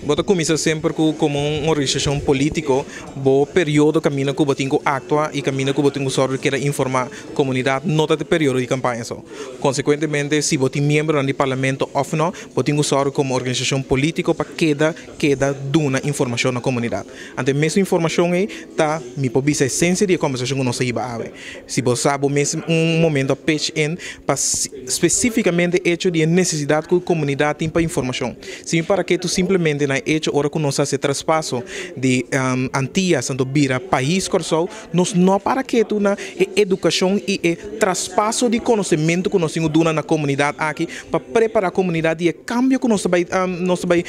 Bo ta kuminsá semper ku komo un organisashon polítiko, bo periodo kaminda ku bo tin ku aktua i kaminda ku bo tin ku sòru di keda informá komunidat no ta e periodo di kampaña so. Konsekuentemente si bo tin miembronan di parlamento òf no, bo tin ku sòru komo organisashon polítiko pa keda keda duna informashon na komunidat. Anto e mesun informashon ei ta, mi por bisa, esensia di e kòmbersashon ku nos a hiba awe. Si bo sa bo mes un momento a pitch in pa spesífikamente echo di e nesesidat ku komunidat tin pa informashon. Si mi para ketu simplemente na e echo ora ku nos hasi e traspaso di Antias anto bira pais Kòrsou, nos no a para ketu na e edukashon i e traspaso di konosementu ku nos tin ku duna na komunidat aki pa prepará komunidat di e kambio ku nos ta bai nos ta bai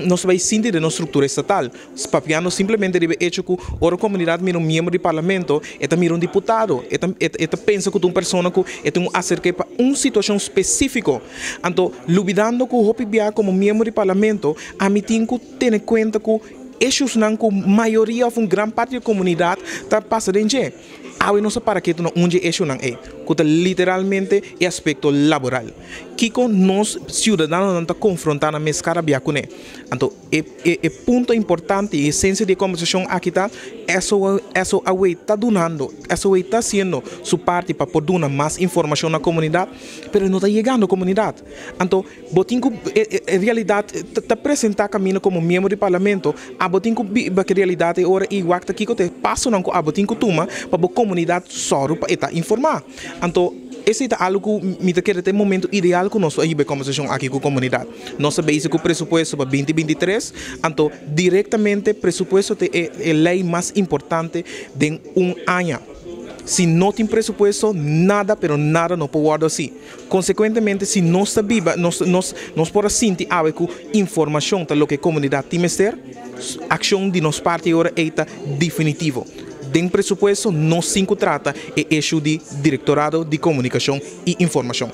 nos ta bai sinti den nos struktura estatal. Papiando simplemente riba e echo ku ora komunidat mira un miembro di parlamento e ta mira un diputado, e ta e ta pensa ku ta un persona ku e tin un aserk'é pa un situashon spesífiko. Anto, lubidando ku hopi bia komo miembro di parlamento ami tin ku tene kuenta ku eshusnan ku mayoria òf un gran parti di komunidat ta pasa den dje. Awe nos a para ketu na un dje eshunan ei, ku ta literalmente e aspekto laboral. Kiko nos siudadanonan ta konfrontá nan mes kada bia kuné? Anto, E e punto importante y esencia di e conversacion aki ta SOAW ta dunando, SOAW ta haciendo su parti pa por duna mas informacion na comunidad, pero no ta yegando comunidad. Anto bo tin cu e e realidad ta presenta caminda como miembro di parlamento, abo tin cu biba cu e realidad e ora y wak ta kico ta e pasonan cu abo tin cu tuma pa bo comunidad soru pa e ta informa. Anto esey ta algo cu mi ta kere ta e momento ideal cu nos a hiba e conversacion aki cu comunidad. Nos ta bezig ku presupuesto pa 2023, anto direktamente presupuesto ta e e lei mas importante den un aña. Si no tin presupuesto, nada pero nada no por wòrdu hasi. Konsekuentemente si nos ta biba, nos nos nos por a sinti awe ku informashon ta loke komunidat tin mester, akshon di nos parti e ora ei ta definitivo. Den presupuesto nos tin ku trata e eshu di Direktorado di Komunikashon i Informashon.